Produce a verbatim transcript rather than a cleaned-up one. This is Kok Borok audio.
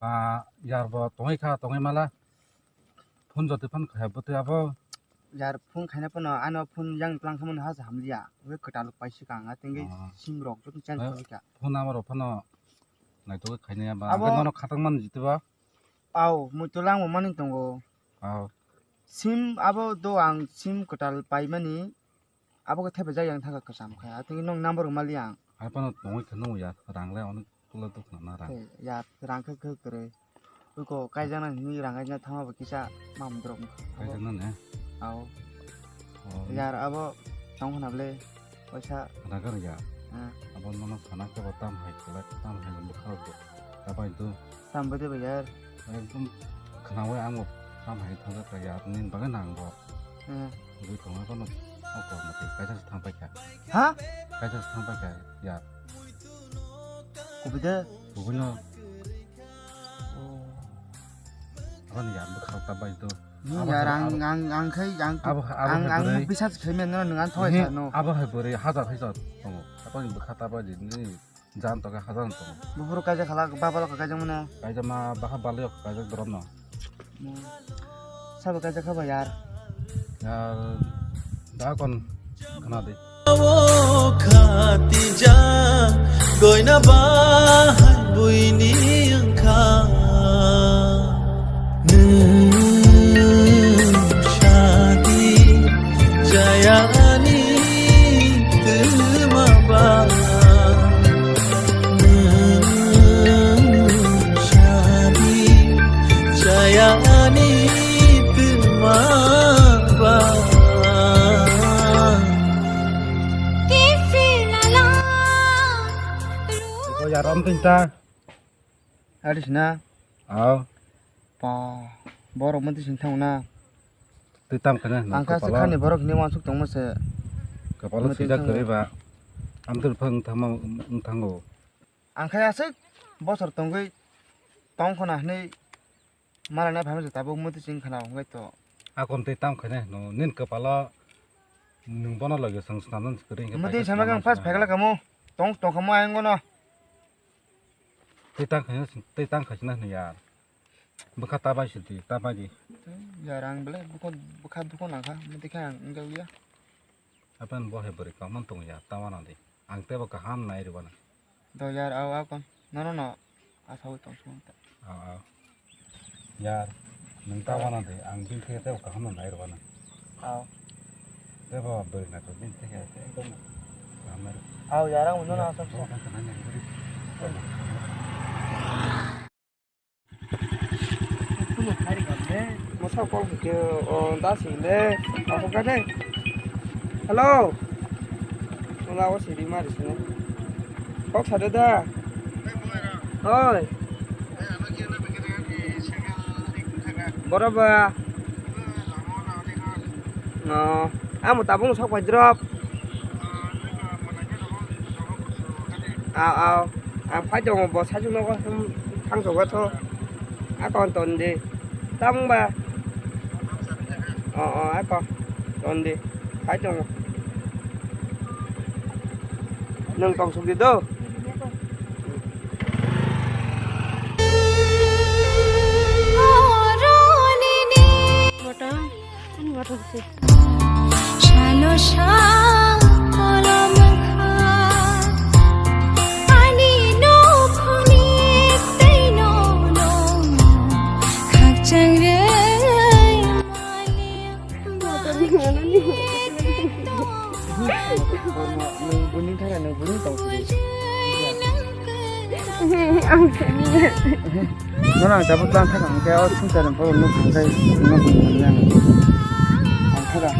Ah, yar bo tongwi kha, tongwi mala. Phone jotwi phone kha bwtwi abo. Yar phone khaina phano ano phone yang tlang khamani ha hamliya. Wi kwtal paisi ka ang, atengwi Ah. sim rok joto change Eh, khaika. Phone number rok phano naitugwi khainai ba. Abo Ang nono khatang man jiti ba. Au, muitu langbo mani tongo. Au. Sim abo do ang sim kwtal paimani. Abo khe thepajak yang thangkha kwcham khe. Atwi nwng number rw mali ang. Hai phano tongwi khe nung ya, rang le onek tula dukna na rang. Tei ya, rang khe khe kwrwi. Uko kaijak nang hini rang kaijak thangma bo kisa mam drop wngkha. Kaijak nang ne? Ao. Oh. Yar abo tong khna ble, waisa. Rang khe ya. Ah. Abo nono sana khe bo tam hai khlai, tam hai bwkha rok bo. Kabai do. Tam bwdwi ba yar. Ekdom khnaui ang bo tam hai thangjakha yar, nini bagwi nang bo. Hmm. Bwtwi tongo bono o kok mati kaisa se thang paikha. Ha? Kaisa se thang paikha yar. Kubui de? Kubui no. Oh. Aboni yar bwkha ta bai do. Ni Abo yar hai, ang, abo ang, ang khai, ang, abo hai, abo ang, hai ang bwrwi. Bisa se khai men no, nang ang thoi Ni sa no. Abo hai bwrwi hajar hai sa tongo. Aboni bwkha ta bai di ni. Jan toke hajan tongo. Buphuru kaijak khala, babalo kaijak mano. Kaijak ma baha balio kaijak drop no. Hmm. Sabo kaijak khaba yar. Yar da kon khna di. O khatija goina bahai buini wngkha. Nwng sadi jayani twma ba. Nwng sadi jayani twma ba. Ko yarom tinta. Ari sina. Aw. Pa, borok mati sing thang na. Twi tam khana. Ang kha se khani borok ni wansuk tongma se. Kapalo mati sida thang kwrwi ba. Amtwr phang thangma wng thango. Ang kha aswk bosor tongwi tong khona hwnwi mala nai phaimasa tabuk mati sing khana hwnwi to. Akon twi tam khana no nin kapalo nwng bono logi song swnam kwrwi hwnkhe. Mati paikha sama kang swnam pas swnam. Phekla kamo. Tong tong kamo ayang gono. Tei tang khaina, tei tang khaisina hwnwi ya. Bwkha ta bai sidi, ta bai di. Yar ang belai bwkha, bwkha dukha nangkha, mati khe ang wngya wngya. Apan bo hai bwrwi kok man tongo ya, ta wana di. Ang tebo kaham nai rwna. Do yar, au, au, kon. No, no, no. Asaui tong sung ta. Au, au. Yar, nwng ta wana de, ang bini theke tei kaham no nai rwna. Aw. Tei bo bwrwi naithok bini theke ekdom kaham nai rw. Aw, yar, ang uno na asam. Bo kan kanai nai rw. Masa call khe o da sile. Ako ka de. Hello. Wala o siri mari sini. Kok sada da. Oi. Boro ba. No. Amo tabung sok pai drop. Aw, aw. Ang phai tongo bo saichung nogo thang sogo tho. Akon ton di. Tabung ba. O, o, ako. Ton di. Phai tongo. Nwng tong suk di do. Salo sa kolom kha, ani nokhoni tei nono khakchang rei mani. Nwng buini thara nwng buini tong sidi. Ang sini. Nono ang tabuk tang thaka hwnkhe o swngcharni borok nuk hwnkhe nwng buini manya. Ang thaka.